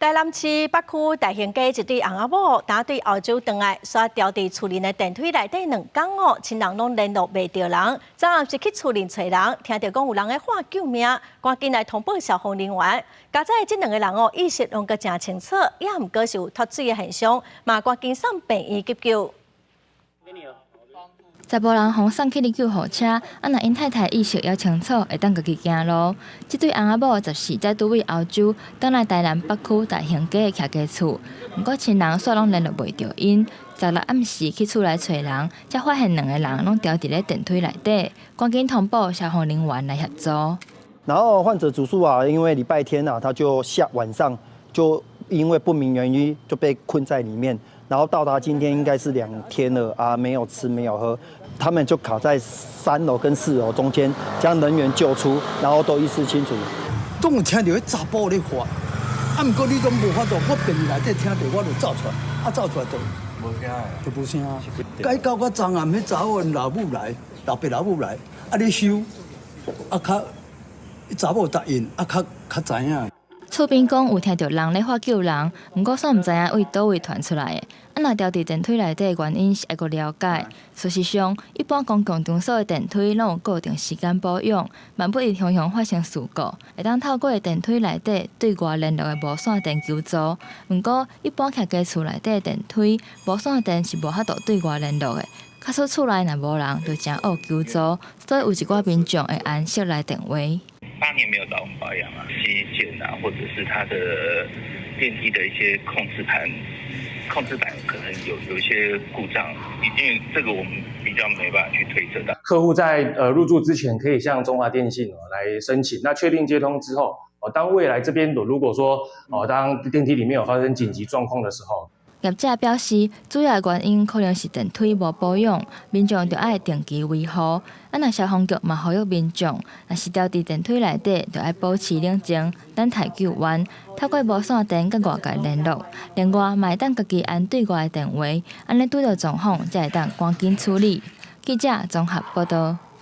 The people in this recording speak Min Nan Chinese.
台南市北區大興街一對翁仔某，打對澳洲轉來，煞牢佇厝內的電梯內底2工哦，親人攏聯絡袂著人。昨暗時去厝內揣人，聽著講有人咧喊救命，趕緊來通報消防人員。佳哉這兩个人哦，意識攏閣誠清楚，也毋過是有脫水的現象，嘛趕緊送病院急救。查埔人予送去救護車，啊若𪜶太太意識猶清楚，會當家己行路。這對翁仔某14才拄對歐洲，轉來台南北區大興街的徛家厝，毋過親人煞攏聯絡袂著𪜶。16暗時去厝內揣人，才發現兩个人攏牢佇咧電梯內底，趕緊通報消防人員來協助。然後患者主訴啊，因為禮拜天啊，他就下晚上就因為不明原因就被困在裡面，然後到達今天應該是2天了啊，沒有吃沒有喝，他們就卡在3樓跟4樓中間，將人員救出，然後都意識清楚。總有聽著彼查埔咧喊，啊，毋過你攏無法度，我病院內底聽著，我就走出來，啊，走出來就無聲，就無聲。該到我昨暗彼查某老母來，老爸老母來，啊，咧修，啊，較查某答應，啊，較較知影。厝邊講有聽著人咧喊救人，毋過煞毋知影對佗位傳出來的。啊，若牢佇電梯內底的原因是愛閣了解。事實上，一般公共場所的電梯攏有固定時間保養，萬不得常常發生事故，會當透過電梯內底對外聯絡的無線電求助。毋過，一般徛家厝內底的電梯無線電是無法度對外聯絡的。假使厝內若無人，就誠惡求助，所以有一寡民眾會按室內電話。 8年沒有找我們保養啊，機件啊，或者是它的電梯的一些控制盤、控制板可能有一些故障，因為這個我們比較沒辦法去推測的。客戶在入住之前，可以向中華電信來申請，那確定接通之後，哦，當未來這邊如果說哦，當電梯裡面有發生緊急狀況的時候，業者表示，主要原因可能是電梯無保養，民眾著愛定期維護。啊，若消防局嘛呼籲民眾，若是牢佇電梯內底，著愛保持冷靜，等待救援。透過無線電佮外界聯絡，另外嘛會當家己按對外的電話，按呢拄著狀況才會當趕緊處理。記者綜合報導。